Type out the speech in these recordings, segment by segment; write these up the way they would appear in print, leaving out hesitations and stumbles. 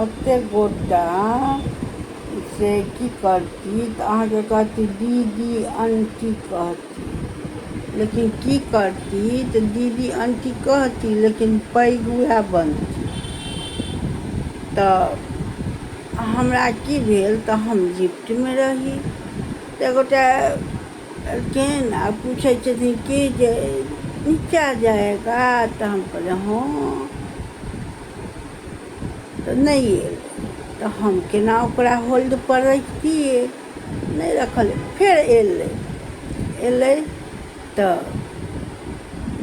कतेक गोटा से की करती तऽ अहाँके कहती दीदी आंटी कहती, लेकिन की करती तऽ दीदी आंटी कहती, लेकिन पैघ वएह बनती। तऽ हमरा की भेल तऽ हम लिफ्टमे रही तऽ एगोटा एलखिन आ पूछै छथिन कि जे नीचा जाएगा? तऽ हम कहलियै हँ। तऽ नहि एलै तऽ हम केना ओकरा होल्डपर रखितियै? नहि रखलियै। फेर एलै, एलै तऽ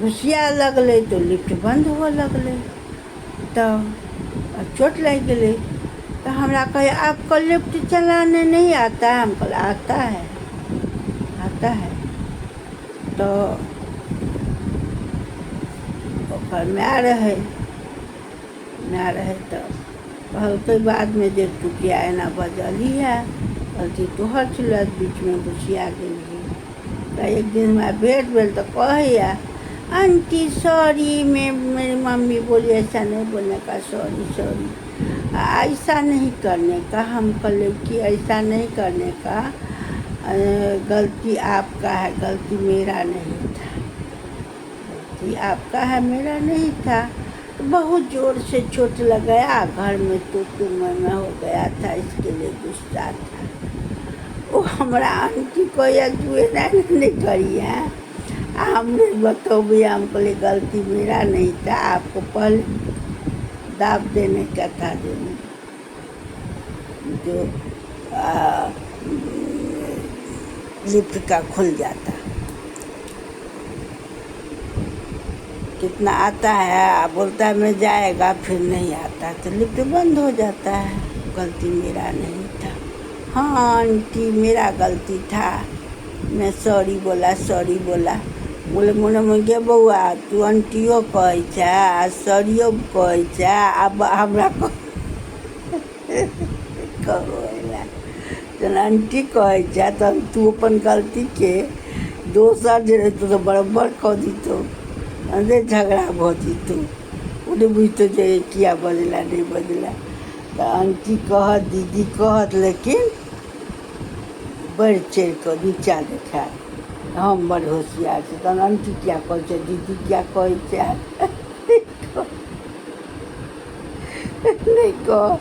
घुसिया लगलै तऽ लिफ्ट बन्द हुअ लगलै, तऽ चोट लागि गेलै। तऽ हमरा कहै, आपको लिफ्ट चलाने नहीं आता है? हम कहलियै, आता है, आता है। तऽ ओकर माय रहै, माय रहै तऽ कहलकै बादमे जे तू किया एना बजली है? गलती तोहर छलऽ, बीचमे घुसिया गेलही। तऽ एक दिन हमरा भेट भेल तऽ कहैया, आंटी सॉरी, मैं मेरी मम्मी बोली ऐसा नहीं बोलने का, सॉरी सॉरी, ऐसा नहीं करने का। हम कहले कि ऐसा नहीं करने का, गलती आपका है, गलती मेरा नहीं था, गलती आपका है, मेरा नहीं था। तो बहुत जोर से चोट लग गया, घर में तो तुम मैं हो गया था, इसके लिए गुस्सा था। ओ हमरा आंटी कहैया, तू एना नहि करिहे आ हमरे बतौबिया। हम कहलियै, गलती मेरा नहीं था, आपको पहले दाब देने का था, देने जो लिफ्ट का खुल जाता। कितना आता है, बोलता है मैं जाएगा, फिर नहीं आता तो लिफ्ट बंद हो जाता है। गलती मेरा नहीं था। हाँ आंटी, मेरा गलती था, मैं सॉरी बोला, सॉरी बोला। बोले मोने मोन, गे बौआ, तू आंटियो कहै छै आ सॉरियो कहै छै, आब हमरा कहै जहन आंटी कहै छै तहन तू अपन गलतीके दोसर जे रहितौ तऽ बराबर कऽ दितौ, अन्दरे झगड़ा भऽ जेतौ। ओ नहि बुझतौ जे किया बजला, नहि बजला। तऽ आंटी कहत, दीदी कहत, लेकिन बढ़ि चढ़ि कऽ नीचा देखायत, हम बड़ होशियार छी। तहन आंटी किया कहै छै, दीदी किया कहै छै? नहि कह।